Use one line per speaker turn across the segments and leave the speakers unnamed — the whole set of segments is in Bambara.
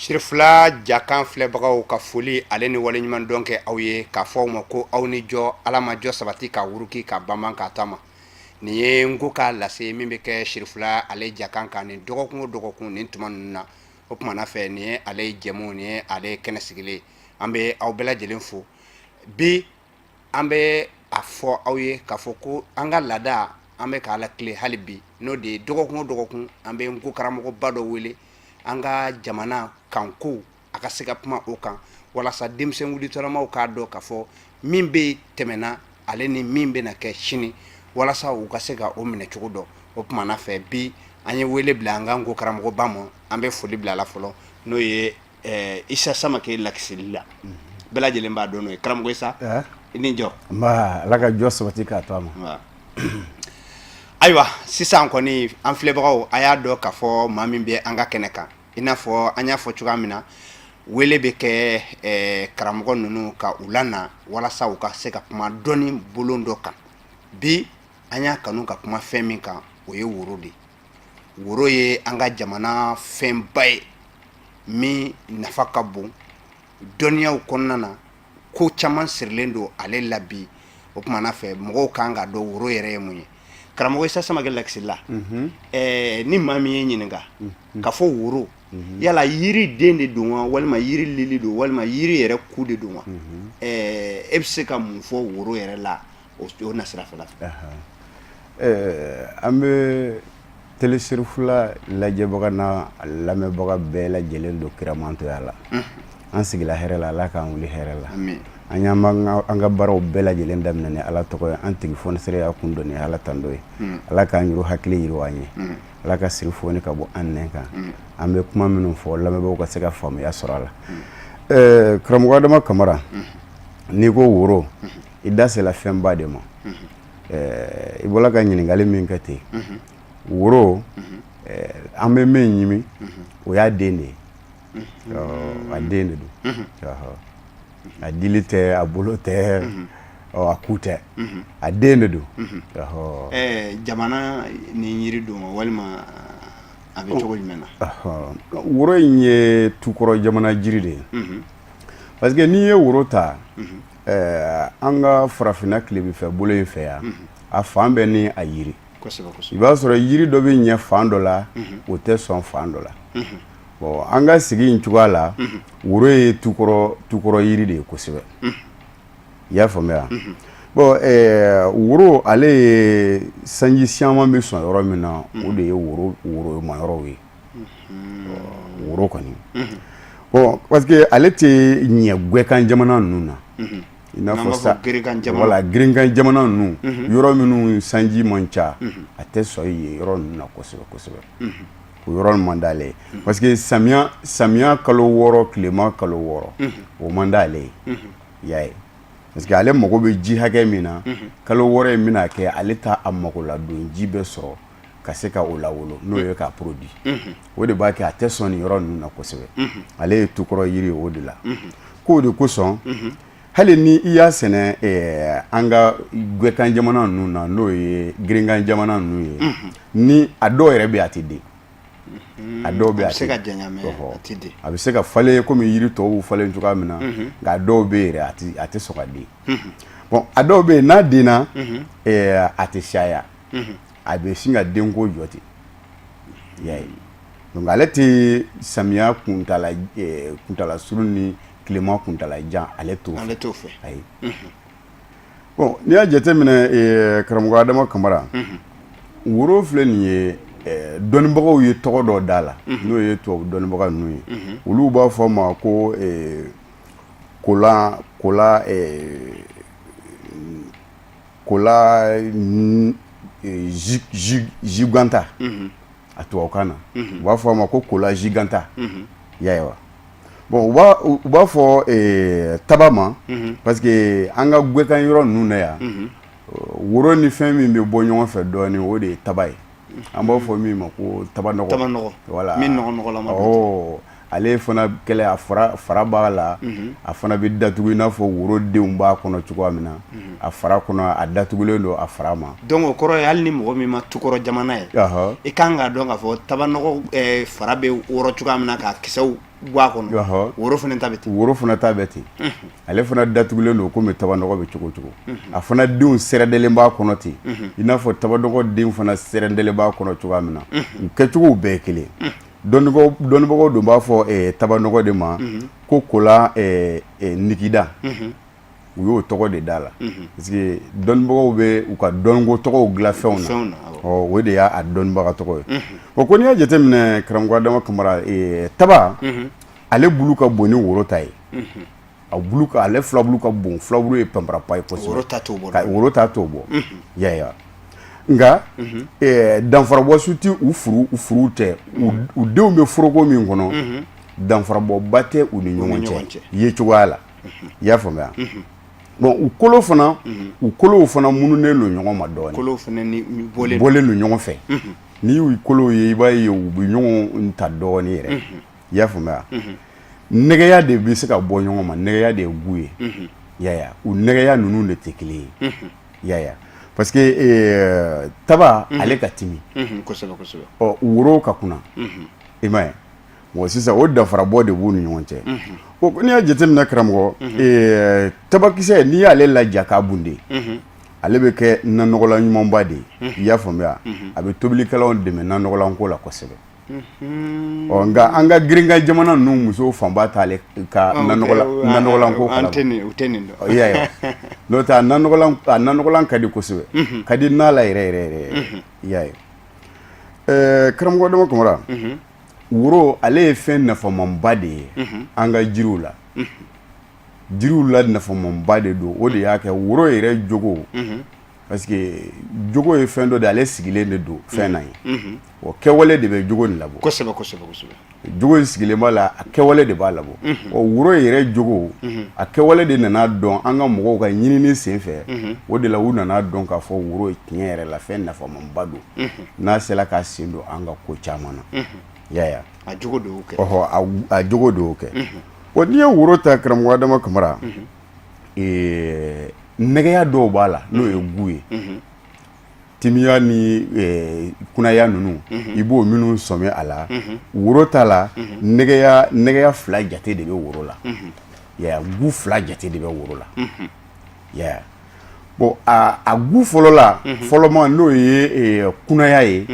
Sirifila jakan filɛbagaw ka foli ale ni waleɲuman dɔn kɛ aw ye k'a fɔ aw ma ko aw ni jɔ. Ala ma jɔ sabati ka wuruki ka banban k'a taama. Nin ye n ko k'a lase min bɛ kɛ Sirifila ale jakan kan nin dɔgɔkun o dɔgɔkun nin tuma ninnu na. O tuma na fɛ, nin ye ale jɛmu, nin ye ale kɛnɛ sigilen. An bɛ aw bɛɛ lajɛlen fo. Bi an bɛ a fɔ aw ye k'a fɔ ko an ka laada, an bɛ k'a lakile hali bi, n'o de ye dɔgɔkun o dɔgɔkun an bɛ n ko karamɔgɔba dɔ wele an ka jamana kan ko a ka se ka kuma o kan, walasa denmisɛn wulitɔlamaw k'a dɔn k'a fɔ min bɛ tɛmɛna ale ni min bɛna kɛ sini, walasa u ka se ka o minɛ cogo dɔn. O tuma na fɛ, bi an ye wele bila an ka n ko karamɔgɔba ma. An bɛ foli bila a la fɔlɔ, n'o ye Isa Samakɛ Lakisili la. Bɛɛ lajɛlen b'a dɔn n'o ye. Karamɔgɔ Isa, i ni jɔ.
Nba, Ala ka jɔ sabati k'a to a ma.
Ayiwa, sisan kɔni, an filɛbagaw, a y'a dɔn k'a fɔ maa min bɛ an ka kɛnɛ kan, i n'a fɔ an y'a fɔ cogoya min na, wele bɛ kɛ karamɔgɔ ninnu ka u lana walasa u ka se ka kuma dɔnni bolon dɔ kan. Bi an y'a kanu ka kuma fɛn min kan, o ye woro de ye. Woro ye an ka jamana fɛnba ye min nafa ka bon dɔnniyaw kɔnɔna na. Ko caman sirilen don ale la bi. O tuma na fɛ, mɔgɔw kan ka dɔn woro yɛrɛ ye mun ye. Karamɔgɔ Isa Samakɛ Lakisila, ni maa min ye ɲininka ka fɔ woro, yala yiri den de don wa, walima yiri lili don, walima yiri yɛrɛ ku de don wa, e bɛ se ka mun fɔ woro yɛrɛ la o nasira fɛ?
An bɛ Télé Sirifila lajɛbaga n'a lamɛnbaga bɛɛ lajɛlen don kiramantoya la. An sigila hɛrɛ la, Ala k'an wuli hɛrɛ la. An y'an an ka baaraw bɛɛ lajɛlen daminɛ ni Ala tɔgɔ ye. An tigi fɔnisere y'a kun dɔn ni Ala tando ye. Ala k'an yɛrɛ hakili yiriwa an ye. Ala ka siri foni ka bɔ an nɛn kan. An bɛ kuma minnu fɔ, lamɛnbagaw ka se ka faamuya sɔrɔ a la. Karamɔgɔ Adama Kamara, n'i ko woro, i da sela fɛnba de ma. I bɔra ka ɲininkali min kɛ ten, woro, an bɛ min ɲimi, o y'a den de ye. A den de don, a dili tɛ, a bolo tɛ, a ku tɛ, a den de don.
Jamana ni yiri don walima a bɛ cogo jumɛn na?
Woro in ye tukɔrɔ jamana jiri de ye, parce que n'i ye woro ta, an ka farafinna tilebinfɛ bolo in fɛ yan, a fan bɛɛ ni a yiri. I b'a sɔrɔ yiri dɔ bɛ ɲɛ fan dɔ la, o tɛ sɔn fan dɔ la. Bon, an ka sigi in cogoya la, woro ye tukɔrɔ yiri de ye kosɛbɛ. I y'a faamuya? Bon, woro, ale ye sanji siaman bɛ sɔn yɔrɔ min na, o de ye woro mayɔrɔw ye. Woro kɔni, bon, parce que ale tɛ ɲɛ gwɛkan jamana ninnu na, i n'a fɔ sa, voilà, gerenkan jamana ninnu, yɔrɔ minnu sanji man ca, a tɛ sɔn yen yɔrɔ ninnu na kosɛbɛ kosɛbɛ. O yɔrɔ man d'ale ye, parce que samiya kalo 6, tilema kalo 6, o man d'ale ye. I y'a ye? Parce que ale mago bɛ ji hakɛ min na kalo 6 in bɛna kɛ, ale t'a a mago ladon ji bɛ sɔrɔ ka se ka o lawolo, n'o ye k'a produit. O de b'a kɛ a tɛ sɔn nin yɔrɔ ninnu na kosɛbɛ. Ale ye tukɔrɔ yiri ye. O de la k'o de kosɔn, hali ni i y'a sɛnɛ an ka gwɛkan jamana ninnu na, n'o ye gerenkan jamana ninnu ye, ni a dɔw yɛrɛ bɛ, a tɛ den. A dɔw bɛ,
a bɛ se ka janya, mais a tɛ den.
A bɛ se ka falen komi yiri tɔw falen cogoya min na, nka a dɔw bɛ yɛrɛ, a tɛ sɔn ka den. Bon, a dɔw bɛ yen, n'a denna, a tɛ caya, a bɛ sin ka denko jɔ ten. I y'a ye? Donc ale tɛ samiya kuntala surun ni tilema kuntala jan, ale t'o fɛ.
Ale t'o fɛ.
Ayi. Bon, n'i y'a jateminɛ, karamɔgɔ Adama Kamara, woro filɛ nin ye, dɔnnibagaw ye tɔgɔ dɔ d'a la, n'o ye tubabu dɔnnibaga ninnu ye. Olu b'a fɔ a ma ko cola gigante a tubabukan na. U b'a fɔ a ma ko cola gigante. I y'a ye wa? Bon, u b'a fɔ taba ma, parce que an ka gwɛkan yɔrɔ ninnu na yan, woro ni fɛn min bɛ bɔ ɲɔgɔn fɛ dɔɔnin, o de ye taba ye. An b'a fɔ min ma ko tabanɔgɔ.
Tabanɔgɔ.
Voilà.
Min nɔgɔ nɔgɔlama.
Awɔ. Ale fana kɛlɛ a fara b'a la, a fana bɛ datugu i n'a fɔ woro denw b'a kɔnɔ cogoya min na. A fara kɔnɔ, a datugulen don a fara ma.
Donc o kɔrɔ ye, hali ni mɔgɔ min ma tukɔrɔ jamana ye, i kan k'a dɔn k'a fɔ tabanɔgɔ fara bɛ wɔrɔ cogoya min na k'a kisɛw bɔ a kɔnɔ, woro fana ta bɛ ten.
Woro fana ta bɛ ten. Ale fana datugulen don komi tabanɔgɔ bɛ cogo cogo. A fana denw sɛrɛdelen b'a kɔnɔ ten, i n'a fɔ tabanɔgɔ den fana sɛrɛdelen b'a kɔnɔ cogoya min na. U kɛcogow bɛɛ ye kelen. Dɔnnibagaw dun b'a fɔ tabanɔgɔ de ma ko kola nikida. U y'o tɔgɔ de d'a la parce que dɔnnibagaw bɛ u ka dɔnko tɔgɔw dilan fɛnw na. O de y'a dɔnnibaga tɔgɔ ye. O ko n'i y'a jateminɛ, karamɔgɔ Adama Kamara, taba ale bulu ka bon ni woro ta ye. A bulu ka, ale filabulu ka bon, filabulu ye panparapa ye kosɛbɛ.
Woro ta t'o bɔ.
Woro ta t'o bɔ yaya. Nka danfarabɔ su tɛ u furu, u furu tɛ, u denw bɛ foroko min kɔnɔ, danfarabɔba tɛ u ni ɲɔgɔn cɛ ye cogoya la. I y'a faamuya? Bon, u kolo fana, u kolow fana mununen don ɲɔgɔn ma dɔɔnin.
Kolow fana ni
bɔlen don ɲɔgɔn fɛ. N'i y'u kolow ye, i b'a ye u bɛ ɲɔgɔn ta dɔɔnin yɛrɛ. I y'a faamuya? Nɛgɛya de bɛ se ka bɔ ɲɔgɔn ma, nɛgɛya de ye goût ye yaya. U nɛgɛya ninnu de tɛ kelen ye yaya, parce que taba ale ka timi.
Kosɛbɛ kosɛbɛ.
Ɔ, woro ka kunna, i m'a ye? Bon, sisan o danfarabɔ de b'u ni ɲɔgɔn cɛ. O n'i y'a jateminɛ, karamɔgɔ, tabakisɛ, n'i y'ale laja k'a bunde, ale bɛ kɛ nanɔgɔlan ɲumanba de ye. I y'a faamuya? A bɛ tobilikɛlaw dɛmɛ nanɔgɔlanko la kosɛbɛ. Ɔ, nka an ka girinka jamana ninnu musow fanba t'ale ka nanɔgɔlanko
kalama. U tɛ nin
dɔn. I y'a ye? N'o tɛ, a nanɔgɔlan ka di kosɛbɛ, ka di n'a la yɛrɛ yɛrɛ yɛrɛ. I y'a ye? Karamɔgɔ Adama Kamara, woro ale ye fɛn nafamanba de ye an ka jiriw la. Jiriw la nafamanba de don. O de y'a kɛ woro yɛrɛ jogo, parce que jogo ye fɛn dɔ de, ale sigilen de don fɛn na ye. O kɛwale de bɛ jogo nin labɔ.
Kosɛbɛ kosɛbɛ kosɛbɛ.
Jogo in sigilen b'a la, a kɛwale de b'a labɔ. O woro yɛrɛ jogo, a kɛwale de nana dɔn an ka mɔgɔw ka ɲinini sen fɛ. O de la u nana dɔn k'a fɔ woro tiɲɛ yɛrɛ la fɛn nafamanba don, n'a sera k'a sen don an ka ko caman na yaya.
A jogo de y'o kɛ.
Ɔhɔ, a jogo de y'o kɛ. O n'i ye woro ta, karamɔgɔ Adama Kamara, nɛgɛya dɔw b'a la, n'o ye goût ye, timiya ni kunaya ninnu, i b'o minnu sɔmi a la. Woro ta la, nɛgɛya fila jate de bɛ woro la yaya, goût fila jate de bɛ woro la yaya. Bon, a goût fɔlɔ la, fɔlɔma, n'o ye kunaya ye,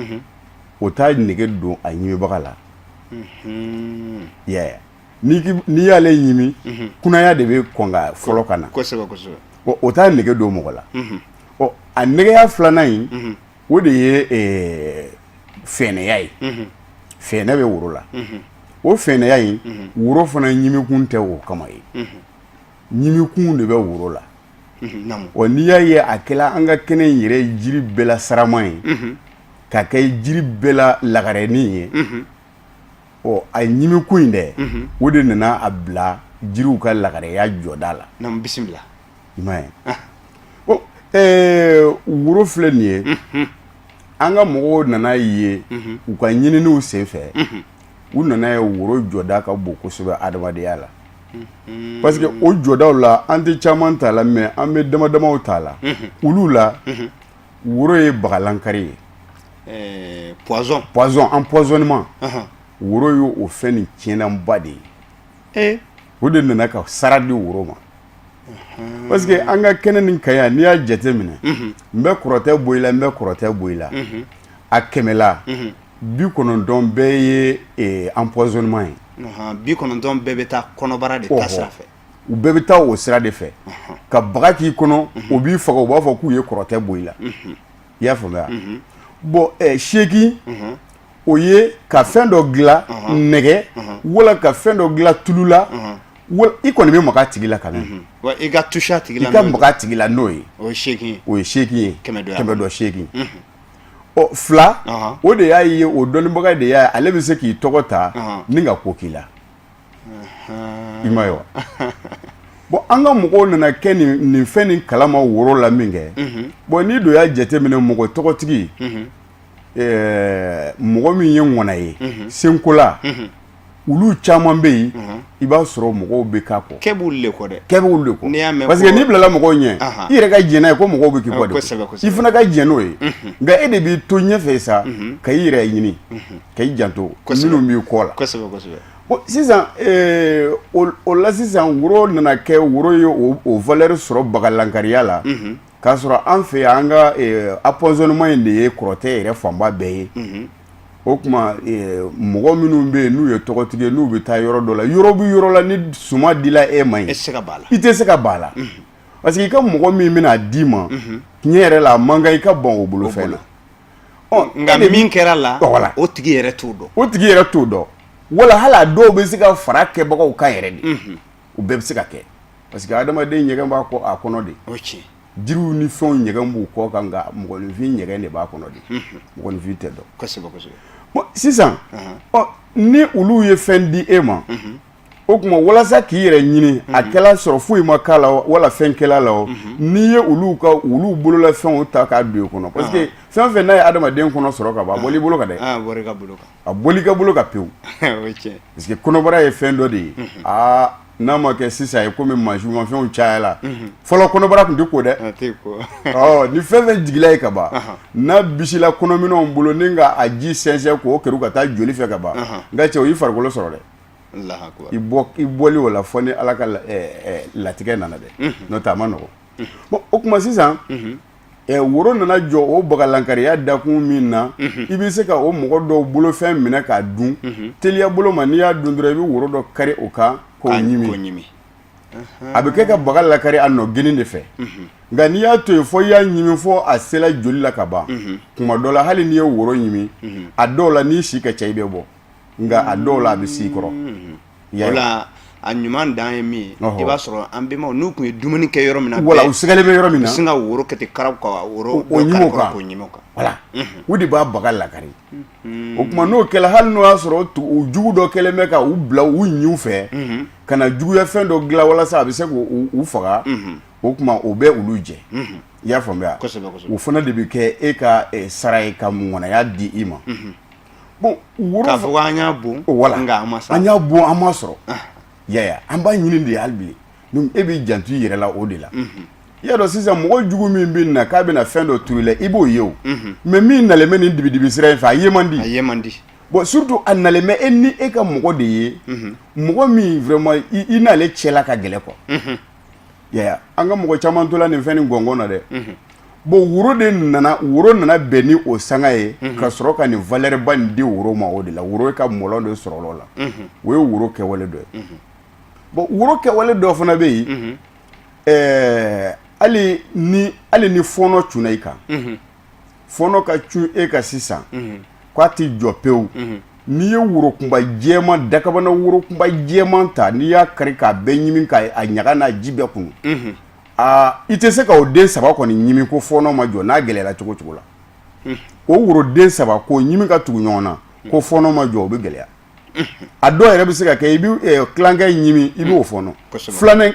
o t'a nege don a ɲimibaga la yaya. N'i y'ale ɲimi, kunaya de bɛ kɔn ka fɔlɔ ka na.
Kosɛbɛ kosɛbɛ.
O t'a nege don mɔgɔ la. Ɔ, a nɛgɛya filanan in, o de ye fɛnɛya ye. Fɛnɛ bɛ woro la. O fɛnɛya in, woro fana ɲimikun tɛ o kama ye. Ɲimikun de bɛ woro la. Ɔ, n'i y'a ye a kɛla an ka kɛnɛ in yɛrɛ jiri bɛɛ la sarama ye, ka kɛ jiri bɛɛ la lagarɛnin ye, ɔ, a ɲimikun in dɛ, o de nana a bila jiriw ka lagarɛya jɔda la.
Naamu, bisimila.
I m'a ye? Bon, woro filɛ nin ye, an ka mɔgɔw nana ye u ka ɲininiw senfɛ, u nana ye woro jɔda ka bon kosɛbɛ adamadenya la, parce que o jɔdaw la, an tɛ caman t'a la, mais an bɛ dama damaw t'a la. Olu la, woro ye bagalankari ye.
Poison.
Poison, empoisonnement. Woro ye o fɛn nin tiɲɛnaba de ye. O de nana ka sara di woro ma, parce que an ka kɛnɛ nin kan yan, n'i y'a jate minɛ, n bɛ kɔrɔtɛ bɔ i la, n bɛ kɔrɔtɛ bɔ i la, a kɛmɛ la 90 bɛɛ ye empoisonnement ye.
90 bɛɛ bɛ taa kɔnɔbara de ta sira fɛ.
U bɛɛ bɛ taa o sira de fɛ, ka baga k'i kɔnɔ, o b'i faga, u b'a fɔ k'u ye kɔrɔtɛ bɔ i la. I y'a faamuya? Bon, 8, o ye ka fɛn dɔ dilan nɛgɛ wala ka fɛn dɔ dilan tulu la, i kɔni bɛ maga a tigi la quand même.
I ka toucher a tigi la.
I ka maga a tigi la n'o ye.
O ye 8 ye.
O ye 8 ye.
Kɛmɛ
dɔ 8. Ɔ, 2, o de y'a ye, o dɔnnibaga de y'a ye, ale bɛ se k'i tɔgɔ ta ni ka ko k'i la. I ma ye wa? Bon, an ka mɔgɔw nana kɛ nin fɛn nin kalama woro la min kɛ. Bon, n'i don y'a jateminɛ, mɔgɔ tɔgɔtigi, mɔgɔ min ye ŋɔna ye, senkola. Olu caman bɛ yen, i b'a sɔrɔ mɔgɔw bɛ k'a kɔ.
Kɛ b'olu de kɔ dɛ.
Kɛ b'olu de kɔ.
N'i y'a mɛn
Parce que n'i bilala mɔgɔw ɲɛ, i yɛrɛ ka jɛn n'a ye ko mɔgɔw bɛ k'i kɔ de.
Kosɛbɛ.
I fana ka jɛn n'o ye, nka e de b'i to ɲɛfɛ sa ka i yɛrɛ ɲini, ka i janto minnu b'i kɔ la.
Kosɛbɛ kosɛbɛ.
Bon, sisan o la sisan, woro nana kɛ, woro ye o valeur sɔrɔ bagalankariya la, k'a sɔrɔ an fɛ yan, an ka empoisonnement in de ye kɔrɔtɛ yɛrɛ fanba bɛɛ ye. O tuma mɔgɔ minnu bɛ yen n'u ye tɔgɔtigi ye, n'u bɛ taa yɔrɔ dɔ la, yɔrɔ bɛ yɔrɔ la, ni suma dila e ma yen,
e tɛ se ka ban a la.
I tɛ se ka ban a la, parce que i ka mɔgɔ min bɛna d'i ma, tiɲɛ yɛrɛ la, a man kan i ka ban o bolo fɛn na.
Nka min kɛra la, o tigi yɛrɛ t'o dɔn.
O tigi yɛrɛ t'o dɔn, wala hali a dɔw bɛ se ka fara kɛbagaw kan yɛrɛ de. O bɛɛ bɛ se ka kɛ, parce que adamaden ɲɛgɛn b'a kɔ, a kɔnɔ de.
O tiɲɛ.
Jiriw ni fɛnw ɲɛgɛn b'u kɔ kan, nka mɔgɔninfin ɲɛgɛn de b'a kɔnɔ de, mɔgɔninfin tɛ dɔn.
Kosɛbɛ kosɛbɛ.
Bon, sisan ɔ, ni olu ye fɛn di e ma, o tuma walasa k'i yɛrɛ ɲini, a kɛla sɔrɔ foyi ma k'a la wala fɛn kɛla la o, n'i ye olu ka olu bololafɛnw ta k'a don i kɔnɔ, parce que fɛn fɛn n'a ye adamaden kɔnɔ sɔrɔ ka ban, a bɔl'i bolo kan dɛ.
A bɔr'i ka bolo kan.
A bɔl'i ka bolo kan pewu.
O ye tiɲɛ.
Parce que kɔnɔbara ye fɛn dɔ de ye, aa, n'a ma kɛ sisan ye komi mansinmafɛnw cayala, fɔlɔ kɔnɔbara tun tɛ ko dɛ.
A tɛ ko.
Ɔ, ni fɛn fɛn jigila ye ka ban, n'a bisila kɔnɔminɛnw bolo ni ka a ji sɛnsɛn k'o kɛr'u ka taa joli fɛ ka ban, n ka cɛ, o y'i farikolo sɔrɔ dɛ.
Allahu akbar.
I bɔli o la fɔ ni Ala ka latigɛ nana dɛ, n'o tɛ a ma nɔgɔn. Bon, o tuma sisan woro nana jɔ o bagalankariya dakun min na, i bɛ se ka o mɔgɔ dɔw bolofɛn minɛ k'a dun teliya bolo ma. N'i y'a dun dɔrɔn, i bɛ woro dɔ kari o kan k'o ɲimi. A bɛ kɛ ka baga lakari a nɔ geni de fɛ. Nka n'i y'a to yen fɔ i y'a ɲimi fɔ a sela joli la ka ban, tuma dɔ la, hali n'i ye woro ɲimi, a dɔw la, n'i si ka ca, i bɛ bɔ, nka a dɔw la, a bɛ s'i kɔrɔ.
O la, a ɲuman dan ye min ye, i b'a sɔrɔ an bɛnbaw n'u tun ye dumuni kɛ yɔrɔ min na,
wala u sigalen bɛ yɔrɔ min na,
u sin ka woro kɛ ten karaw ka woro
o ɲimi o kan.
K'o ɲimi o kan.
Voilà, o de b'a baga lakari. O tuma n'o kɛla, hali n'o y'a sɔrɔ u jugu dɔ kɛlen bɛ ka u bila u ɲiw fɛ ka na juguya fɛn dɔ dilan walasa a bɛ se k'u faga, o tuma o bɛ olu jɛ. I y'a faamuya?
Kosɛbɛ.
O fana de bɛ kɛ e ka sara ye ka ŋɔnaya di i ma. Bon, woro
K'a fɔ ko an y'a bon.
Voilà.
Nka an ma s'a.
An y'a bon, an ma sɔrɔ yaya, an b'a ɲini de hali bi. Donc e b'i janto i yɛrɛ la o de la. I y'a dɔn sisan, mɔgɔ jugu min bɛ na k'a bɛna fɛn dɔ turu i la, i b'o ye o, mais min nalen bɛ nin dibidibi sira in fɛ, a ye man di.
A ye man di.
Bon, surtout a nalen bɛ e ni e ka mɔgɔ de ye, mɔgɔ min vraiment i n'ale cɛla ka gɛlɛn quoi. Yaya, an ka mɔgɔ caman tola nin fɛn nin gɔngɔn na dɛ. Bon, woro nana bɛn ni o sanga ye ka sɔrɔ ka nin valeur ba nin di woro ma. O de la woro ka mɔlɔn de sɔrɔ o la. O ye woro kɛwale dɔ ye. Bon, woro kɛwale dɔ fana bɛ yen, hali ni fɔɔnɔ cunna i kan, fɔɔnɔ ka cun e ka sisan k'a tɛ jɔ pewu, n'i ye worokunba jɛman, dakabana worokunba jɛman ta, n'i y'a kari k'a bɛɛ ɲimi, k'a ɲaga n'a ji bɛɛ kunu, aa, i tɛ se ka o den saba kɔni ɲimi ko fɔɔnɔ ma jɔ, n'a gɛlɛyara cogo cogo la. O woroden saba k'o ɲimi ka tugu ɲɔgɔn na ko fɔɔnɔ ma jɔ, o bɛ gɛlɛya. A dɔw yɛrɛ bɛ se ka kɛ i bɛ tilankɛ ɲimi, i b'o fɔɔnɔ,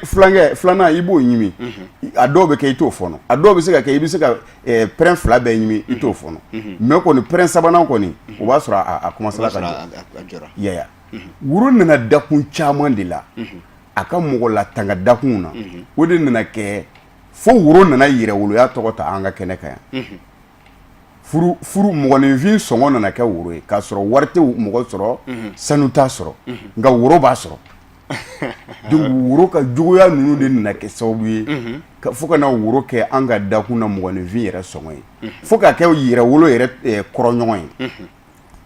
filankɛ filanan i b'o ɲimi, a dɔw bɛ kɛ i t'o fɔɔnɔ. A dɔw bɛ se ka kɛ i bɛ se ka pɛrɛn fila bɛɛ ɲimi, i t'o fɔɔnɔ, mais kɔni pɛrɛn sabanan kɔni, o b'a sɔrɔ a commencera ka jɔ. Yaya, woro nana dakun caman de la a ka mɔgɔ latanga dakun na. O de nana kɛ fo woro nana yɛrɛwoloya tɔgɔ ta an ka kɛnɛ kan yan. Furu mɔgɔninfin sɔngɔ nana kɛ woro ye, k'a sɔrɔ wari tɛ mɔgɔ sɔrɔ, sanu t'a sɔrɔ, nka woro b'a sɔrɔ. Donc woro ka juguya ninnu de nana kɛ sababu ye fo ka na woro kɛ an ka dakun na mɔgɔninfin yɛrɛ sɔngɔ ye, fo ka kɛ yɛrɛwolo yɛrɛ kɔrɔɲɔgɔn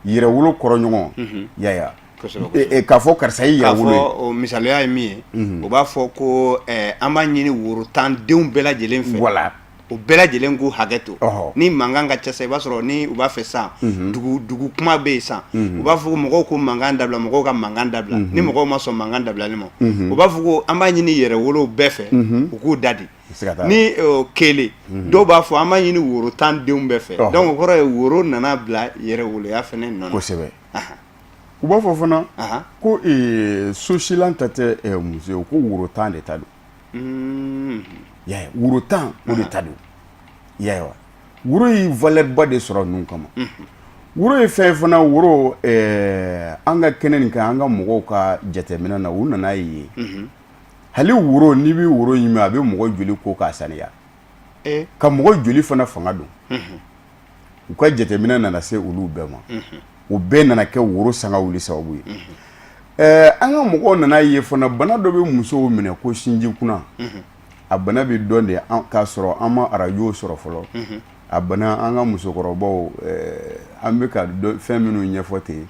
ye, yɛrɛwolo kɔrɔɲɔgɔn. Yaya, k'a fɔ karisa ye
yɛrɛwolo ye. O misaliya ye min ye, u b'a fɔ ko an b'a ɲini woro tan denw bɛɛ lajɛlen fɛ.
Voilà.
O bɛɛ lajɛlen k'u hakɛ to. Ni mankan ka ca sa, i b'a sɔrɔ ni u b'a fɛ san, dugu kuma bɛ yen san, u b'a fɔ ko mɔgɔw ko mankan dabila, mɔgɔw ka mankan dabila. Ni mɔgɔw ma sɔn mankan dabilali ma, u b'a fɔ ko an b'a ɲini yɛrɛwolow bɛɛ fɛ u k'u da di. Ni kelen dɔw b'a fɔ an b'a ɲini woro tan denw bɛɛ fɛ. Donc o kɔrɔ ye woro nana bila yɛrɛwoloya fana nɔ.
Kosɛbɛ. U b'a fɔ fana ko sosilan ta tɛ muso ye, ko woro tan de ta don. Y'a ye, woro tan o de ta don. Y'a ye wa, woro ye valeur ba de sɔrɔ ninnu kama. Woro ye fɛn fana, woro, an ka kɛnɛ nin kan, an ka mɔgɔw ka jateminɛ na, u nana ye hali woro, n'i bɛ woro ɲimi, a bɛ mɔgɔ joli ko k'a saniya, ka mɔgɔ joli fana fanga don. U ka jateminɛ nana se olu bɛɛ ma. O bɛɛ nana kɛ woro sanga wuli sababu ye. An ka mɔgɔw nana ye fana, bana dɔ bɛ musow minɛ ko sinji kunna. A bana bɛ dɔn de k'a sɔrɔ an ma arajo sɔrɔ fɔlɔ. A bana, an ka musokɔrɔbaw, an bɛ ka fɛn minnu ɲɛfɔ ten,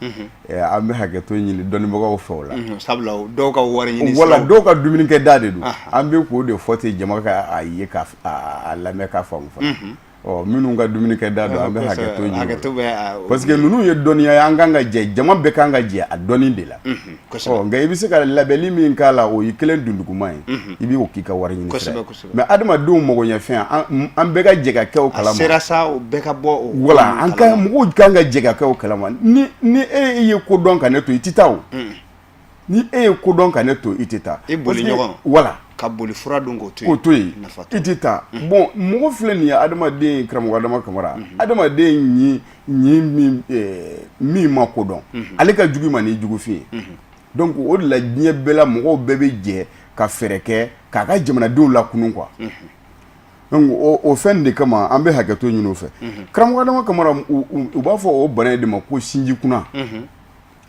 an bɛ hakɛto ɲini dɔnnibagaw fɛ o la.
Sabula dɔw ka wari ɲini
wala dɔw ka dumunikɛ da de don. An bɛ k'o de fɔ ten, jama ka a ye, ka a lamɛn, k'a faamu fana. Ɔ, minnu ka dumunikɛ da don, an bɛ hakɛto ɲini, parce que ninnu ye dɔnniya ye, an kan ka jɛ, jama bɛɛ kan ka jɛ a dɔnni de la. Ɔ, nka i bɛ se ka labɛnni min k'a la, o ye kelen dunduguma ye, i b'o k'i ka wari ɲini. Mais adamadenw magoɲɛfɛn, an bɛɛ ka jɛ ka kɛ o kalama.
A sera sa, o bɛɛ ka bɔ o
wala an ka mɔgɔw kan ka jɛ ka kɛ o kalama. Ni e ye ko dɔn ka ne to, i tɛ taa o. Ni e ye ko dɔn ka ne to, i tɛ taa.
I boli ɲɔgɔn.
Wala
ka boli fura dun k'o to
yen. K'o to yen, i tɛ taa. Bon, mɔgɔ filɛ nin ye, adamaden, karamɔgɔ Adama Kamara, adamaden ɲi ɲi min ma ko dɔn, ale ka jugu ma ni jugufin ye. Donc o de la, diɲɛ bɛɛ la, mɔgɔw bɛɛ bɛ jɛ ka fɛɛrɛ kɛ k'a ka jamanadenw lakunun quoi. Donc o fɛn de kama, an bɛ hakɛto ɲini o fɛ. Karamɔgɔ Adama Kamara, u b'a fɔ o bana in de ma ko sinji kunna.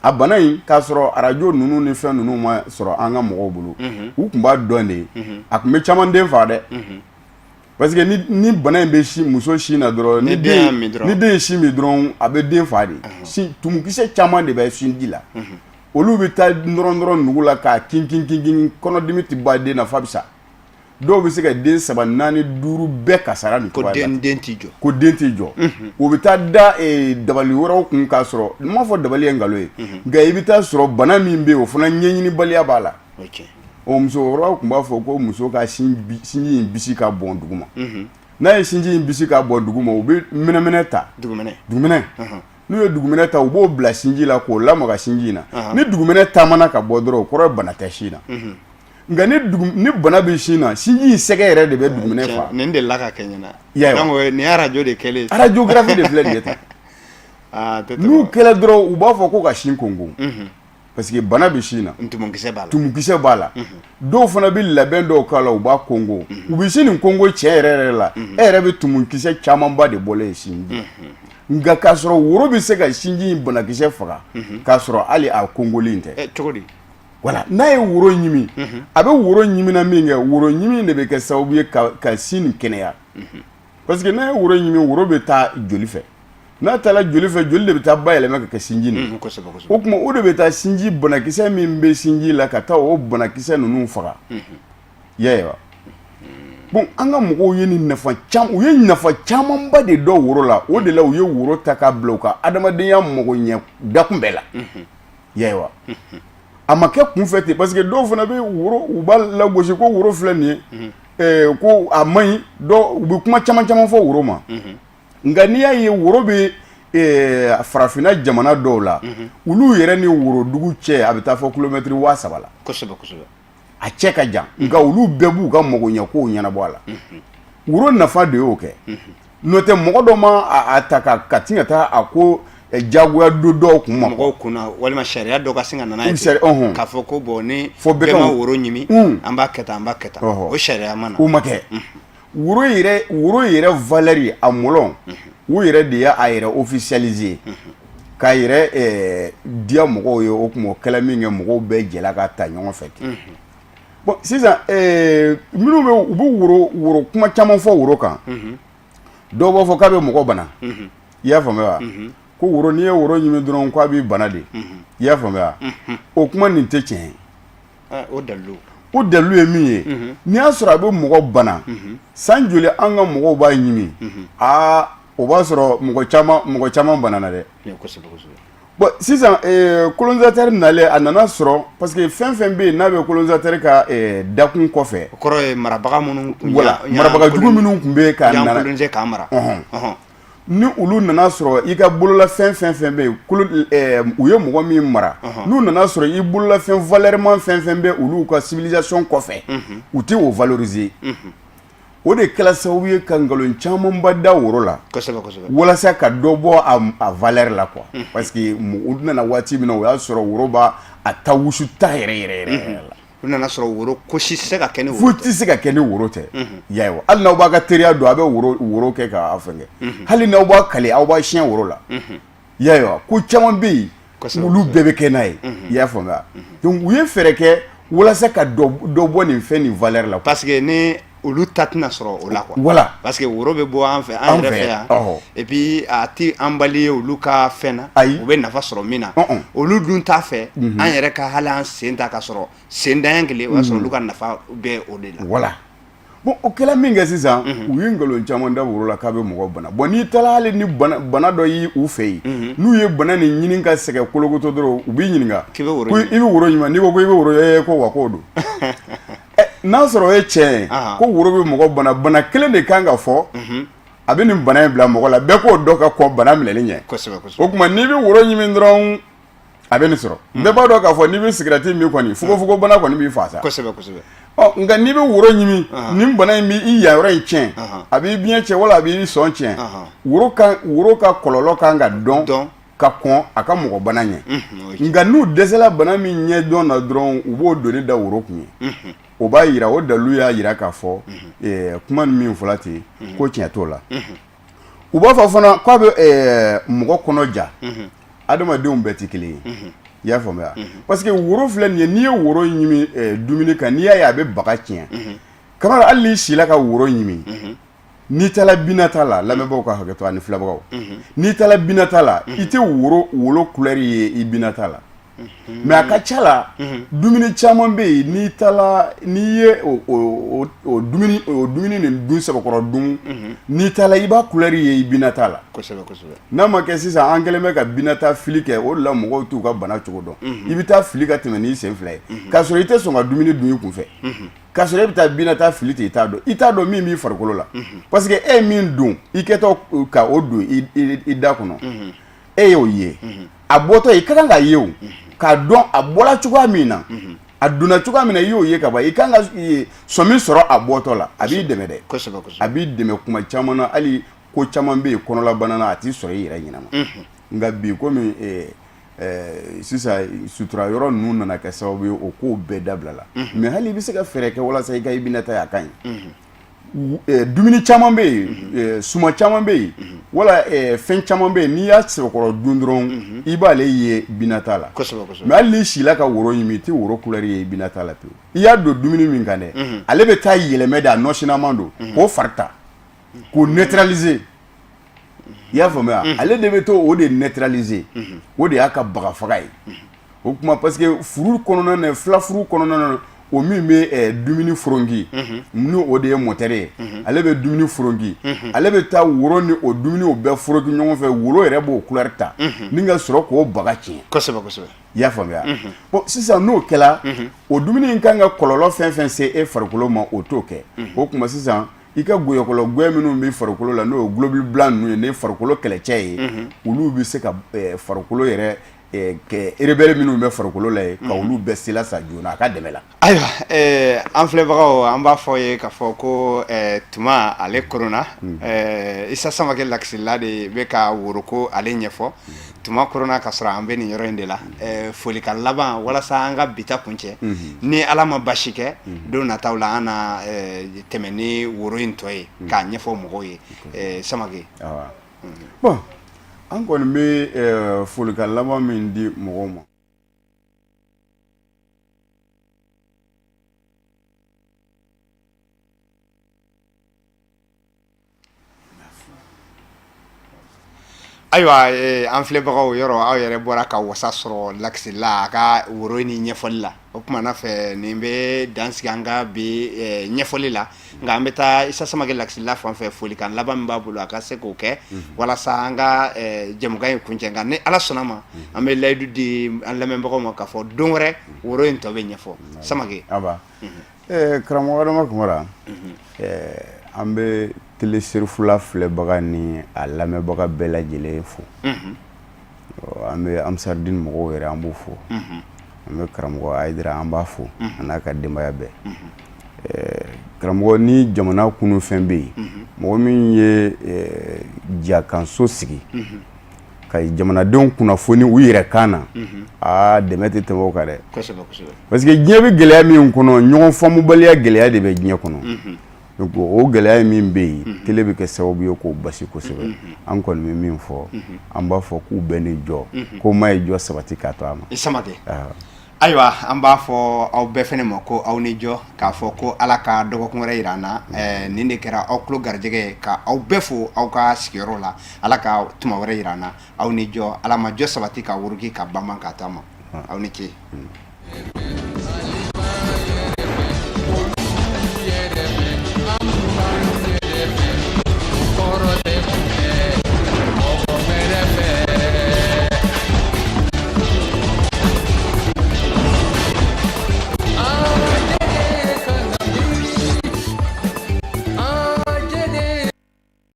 A bana in, k'a sɔrɔ arajo ninnu ni fɛn ninnu ma sɔrɔ an ka mɔgɔw bolo, u tun b'a dɔn de. A tun bɛ caman den faga dɛ, parce que ni bana in bɛ si muso sin na dɔrɔn, ni den ye sin min dɔrɔn, a bɛ den faga de. Tumukisɛ caman de bɛ sinji la, olu bɛ taa nɔrɔ nɔrɔ nugu la k'a kin kin kin kin, kɔnɔdimi tɛ ban den na f'a bɛ sa. Dɔw bɛ se ka den saba, naani, duuru bɛɛ kasara nin
ko den tɛ jɔ.
Ko den tɛ jɔ. U bɛ taa da dabali wɛrɛw kun, k'a sɔrɔ n m'a fɔ dabali ye nkalon ye, nka i bɛ taa sɔrɔ bana min bɛ yen, o fana ɲɛɲinibaliya b'a la. O musokɔrɔbaw tun b'a fɔ ko muso ka sinji in bisi ka bɔn duguma. N'a ye sinji in bisi ka bɔn duguma, u bɛ mɛnɛmɛnɛ ta, dugumɛnɛ. N'u ye dugumɛnɛ ta, u b'o bila sinji la k'o lamaga sinji in na. Ni dugumɛnɛ taamana ka bɔ dɔrɔn, o kɔrɔ ye bana tɛ sin na. Nka ni bana bɛ sin na, sinji in sɛgɛ yɛrɛ de bɛ dugumɛnɛ faga.
Nin delila ka kɛ n ɲɛna. Donc nin ye arajo de kɛlen.
Radiographie de filɛ nin ye tan. N'u kɛla dɔrɔn, u b'a fɔ ko ka sin konko, parce que bana bɛ sin na.
Tumukisɛ b'a la.
Tumukisɛ b'a la. Dɔw fana bɛ labɛn dɔw k'a la, u b'a konko. U bɛ sin nin konko tiɲɛ yɛrɛ yɛrɛ la, e yɛrɛ bɛ tumukisɛ camanba de bɔlen ye sinji. Nka k'a sɔrɔ woro bɛ se ka sinji in banakisɛ faga, k'a sɔrɔ hali a konkoli in tɛ.
Cogo di?
Voilà, n'a ye woro ɲimi, a bɛ woro ɲimina min kɛ, woro ɲimi de bɛ kɛ sababu ye ka sin nin kɛnɛya, parce que n'a ye woro ɲimi, woro bɛ taa joli fɛ. N'a taara joli fɛ, joli de bɛ taa bayɛlɛma ka kɛ sinji nin. O tuma, o de bɛ taa sinji banakisɛ min bɛ sinji la, ka taa o banakisɛ ninnu faga. I y'a ye wa? Bon, an ka mɔgɔw ye nin nafa caman, u ye nafa camanba de dɔn woro la. O de la, u ye woro ta k'a bila u ka adamadenya magoɲɛ dakun bɛɛ la. I y'a ye wa? A ma kɛ kunfɛ ten, parce que dɔw fana bɛ woro, u b'a lagosi ko woro filɛ nin ye, ko a man ɲi. Dɔw u bɛ kuma caman caman fɔ woro ma. Nka n'i y'a ye woro bɛ farafinna jamana dɔw la, olu yɛrɛ ni worodugu cɛ, a bɛ taa fɔ kilomɛtiri 3000 la. A cɛ ka jan, nka olu bɛɛ b'u ka magoɲɛkow ɲɛnabɔ a la. Woro nafa de y'o kɛ. N'o tɛ, mɔgɔ dɔ ma a ta ka sin ka taa a ko jagoya don dɔw kun ma.
Mɔgɔw kunna, walima sariya dɔ ka sin ka na n'a ye k'a fɔ ko bon, ni
fɔ
bɛɛ ma woro ɲimi, an b'a kɛ tan, an b'a kɛ tan, o sariya ma na.
O ma kɛ. Woro yɛrɛ valeur, a mɔlɔn, u yɛrɛ de y'a yɛrɛ officialiser k'a yɛrɛ diya mɔgɔw ye. O tuma, o kɛla min kɛ, mɔgɔw bɛɛ jɛla ka ta ɲɔgɔn fɛ ten. Bon, sisan, minnu bɛ, u bɛ woro kuma caman fɔ woro kan, dɔw b'a fɔ k'a bɛ mɔgɔ bana. I y'a faamuya wa? Ko woro, n'i ye woro ɲimi dɔrɔn, k'a b'i bana de. I y'a faamuya? O kuma nin tɛ tiɲɛ ye.
O dalilu?
O dalilu ye min ye, n'i y'a sɔrɔ a bɛ mɔgɔ bana, san joli an ka mɔgɔw b'a ɲimi? Aa, o b'a sɔrɔ mɔgɔ caman banana dɛ. Bon, sisan, colonisateur nalen, a nana sɔrɔ, parce que fɛn fɛn bɛ yen n'a bɛ colonisateur ka dakun kɔfɛ.
O kɔrɔ ye marabaga minnu
tun, voilà, marabaga jugu minnu tun bɛ yen
ka na coloniser k'an mara.
Ni olu nana sɔrɔ i ka bololafɛn fɛn fɛn bɛ yen, u ye mɔgɔ min mara, n'u nana sɔrɔ i bololafɛn valeurman fɛn fɛn bɛ olu ka civilisation kɔfɛ, u tɛ o valoriser. O de kɛra sababu ye ka nkalon camanba da woro la walasa ka dɔ bɔ a valeur la quoi, parce que u nana waati min na, o y'a sɔrɔ woro b'a a ta wusu ta yɛrɛ yɛrɛ yɛrɛ la.
U nana sɔrɔ woro ko si tɛ se ka kɛ ni
foyi tɛ se ka kɛ ni woro tɛ. Y'a ye wa, hali n'aw b'a ka teriya don, a bɛ woro kɛ k'a fɛn kɛ. Hali n'aw b'a kale, aw b'a siɲɛ woro la. I y'a ye wa, ko caman bɛ yen, olu bɛɛ bɛ kɛ n'a ye. I y'a faamuya? Donc u ye fɛɛrɛ kɛ walasa ka dɔ bɔ nin fɛn nin valeur la.
Parce que ni olu ta tɛna sɔrɔ o la quoi.
Voilà.
Parce que woro bɛ bɔ an fɛ, an yɛrɛ fɛ yan. Et puis a ti an bali ye olu ka fɛn na.
Ayi.
U bɛ nafa sɔrɔ min na. Olu dun t'a fɛ an yɛrɛ ka hali an sen ta ka sɔrɔ sen daɲɛ kelen, o y'a sɔrɔ olu ka nafa bɛ o de la.
Voilà. Bon, o kɛla min kɛ sisan, u ye nkalon caman da woro la k'a bɛ mɔgɔ bana. Bon, n'i taara, hali ni bana dɔ y'i u fɛ yen, n'u ye bana nin ɲini ka sɛgɛn kolokoto dɔrɔn, u b'i ɲininka
k'i bɛ woro.
Ko i bɛ woro ɲimi. N'i ko ko i bɛ woro ye, ko wa k'o don. N'a sɔrɔ o ye tiɲɛ ye ko woro bɛ mɔgɔ bana, bana kelen de kan ka fɔ a bɛ nin bana in bila mɔgɔ la, bɛɛ k'o dɔn ka kɔn bana minɛli ɲɛ. O tuma n'i bɛ woro ɲimi dɔrɔn, a bɛ nin sɔrɔ. Bɛɛ b'a dɔn k'a fɔ n'i bɛ sigirati min kɔni, fogofogobana kɔni b'i fa sa. Ɔ, nka n'i bɛ woro ɲimi, nin bana in b'i yan yɔrɔ in tiɲɛ, a b'i biɲɛ tiɲɛ wala a b'i sɔn tiɲɛ. Woro ka kɔlɔlɔ kan ka dɔn ka kɔn a ka mɔgɔ bana ɲɛ. Nka n'u dɛsɛla bana min ɲɛ dɔn na dɔrɔn, u b'o doni da woro kun ye. O b'a yira, o dalilu y'a yira k'a fɔ kuma min fɔla ten ko tiɲɛ t'o la. U b'a fɔ fana k'a bɛ mɔgɔ kɔnɔ ja. Adamadenw bɛɛ tɛ kelen ye, i y'a faamuya? Parce que woro filɛ nin ye, n'i ye woro ɲimi dumuni kan, n'i y'a ye a bɛ baga tiɲɛ. Kamara, hali n'i sila ka woro ɲimi, n'i taara binata la, lamɛnbaaw ka hakɛ to ani filɛbagaw, n'i taara binata la, i tɛ woro couleur ye i binata la. Mais a ka ca la, dumuni caman bɛ yen, n'i taara, n'i ye o dumuni nin dun sɛbɛkɔrɔ dun, n'i taara, i b'a couleur ye i binata la. N'a ma kɛ sisan, an kɛlen bɛ ka binata fili kɛ. O de la mɔgɔw t'u ka bana cogo dɔn. I bɛ taa fili ka tɛmɛ n'i sen fila ye, k'a sɔrɔ i tɛ sɔn ka dumuni dun i kun fɛ, k'a sɔrɔ e bɛ taa binata fili ten. I t'a dɔn min b'i farikolo la, parce que e ye min don i kɛtɔ ka o don i da kɔnɔ, e y'o ye a bɔtɔ. I ka kan k'a ye o, k'a dɔn a bɔra cogoya min na, a donna cogoya min na. I y'o ye ka ban, i kan ka sɔmi sɔrɔ a bɔtɔ la. A b'i dɛmɛ dɛ, a b'i dɛmɛ kuma caman na. Hali ko caman bɛ yen kɔnɔlabana na, a t'i sɔrɔ i yɛrɛ ɲɛnama. Nka bi, komi sisan sutura yɔrɔ ninnu nana kɛ sababu ye, o kow bɛɛ dabila la. Mais hali i bɛ se ka fɛɛrɛ kɛ walasa i ka i binata ye, a ka ɲi. Dumuni caman bɛ yen, suman caman bɛ yen, wala fɛn caman bɛ yen, n'i y'a sɛbɛkɔrɔ dun dɔrɔn, i b'ale ye binata la. Mais hali n'i sila ka woro ɲimi, i tɛ woro couleur ye i binata la pewu. I y'a don dumuni min kan dɛ, ale bɛ taa yɛlɛmɛ de, a nɔsinaman don k'o fari ta k'o neutraliser. I y'a faamuya? Ale de bɛ to o de neutraliser, o de y'a ka baga faga ye. O tuma, parce que furu kɔnɔna na, fila furu kɔnɔna na, o min bɛ dumuni foronki, ni o de ye moteur ye, ale bɛ dumuni foronki, ale bɛ taa woro ni o dumuni o bɛɛ foroki ɲɔgɔn fɛ. Woro yɛrɛ b'o couleur ta ni ka sɔrɔ k'o baga tiɲɛ. I y'a faamuya? Bon, sisan n'o kɛla, o dumuni in kan ka kɔlɔlɔ fɛn fɛn se e farikolo ma, o t'o kɛ. O tuma sisan, i ka goyɔkɔlɔ gɛn minnu bɛ farikolo la, n'o ye globule blanc ninnu ye, ne farikolo kɛlɛcɛ ye, olu bɛ se ka farikolo yɛrɛ kɛ rebelle minnu bɛ farikolo la ye, ka olu bɛɛ sela sa joona a ka dɛmɛ la.
Ayiwa, an filɛbagaw, an b'a fɔ ye k'a fɔ ko tuma ale koronna. Isa Samakɛ Lakisila de bɛ ka woroko ale ɲɛfɔ. Tuma koronna ka sɔrɔ an bɛ nin yɔrɔ in de la. Folikan laban walasa an ka bi ta kuncɛ. Ni Ala ma basi kɛ, don nataw la an na tɛmɛ ni woro in tɔ ye k'a ɲɛfɔ mɔgɔw ye. Samakɛ.
Bon, an kɔni bɛ folikan laban min di mɔgɔw ma,
Ayiwa, an filɛbagaw, yɔrɔ aw yɛrɛ bɔra ka wasa sɔrɔ Lakisila a ka woro ni ɲɛfɔli la. O tuma na fɛ, nin bɛ dan sigi an ka bi ɲɛfɔli la. Nka an bɛ taa Isa Samakɛ Lakisila fan fɛ, folikan laban min b'a bolo, a ka se k'o kɛ walasa an ka jɛmukan in kuncɛ. Nka ni Ala sɔnna ma, an bɛ layidu di an lamɛnbagaw ma k'a fɔ don wɛrɛ woro in tɔ bɛ ɲɛfɔ. Samakɛ.
Karamɔgɔ Adama Kamara, an bɛ Télé Serifula filɛbaga ni a lamɛnbaga bɛɛ lajɛlen fo. An bɛ Ansaridini mɔgɔw yɛrɛ, an b'u fo. An bɛ karamɔgɔ Hayidara, an b'a fo, a n'a ka denbaya bɛɛ. Karamɔgɔ, ni jamana kunu fɛn bɛ yen, mɔgɔ min ye jakanso sigi ka jamanadenw kunnafoni u yɛrɛ kan na, aa, dɛmɛ tɛ tɛmɛ o kan dɛ, parce que diɲɛ bɛ gɛlɛya min kɔnɔ, ɲɔgɔn faamubaliya gɛlɛya de bɛ diɲɛ kɔnɔ. Donc o gɛlɛya min bɛ yen, télé bɛ kɛ sababu ye k'o basi kosɛbɛ. An kɔni bɛ min fɔ, an b'a fɔ k'u bɛɛ ni jɔ, ko ma ye jɔ sabati k'a to a ma.
I Samakɛ. Ayiwa, an b'a fɔ aw bɛɛ fɛnɛ ma ko aw ni jɔ, k'a fɔ ko Ala ka dɔgɔkun wɛrɛ yira an na. Nin de kɛra aw tulo garijɛgɛ ye, ka aw bɛɛ fo aw ka sigiyɔrɔ la. Ala ka tuma wɛrɛ yira an na. Aw ni jɔ, Ala ma jɔ sabati ka wuruki ka banban k'a to a ma. Aw ni ce.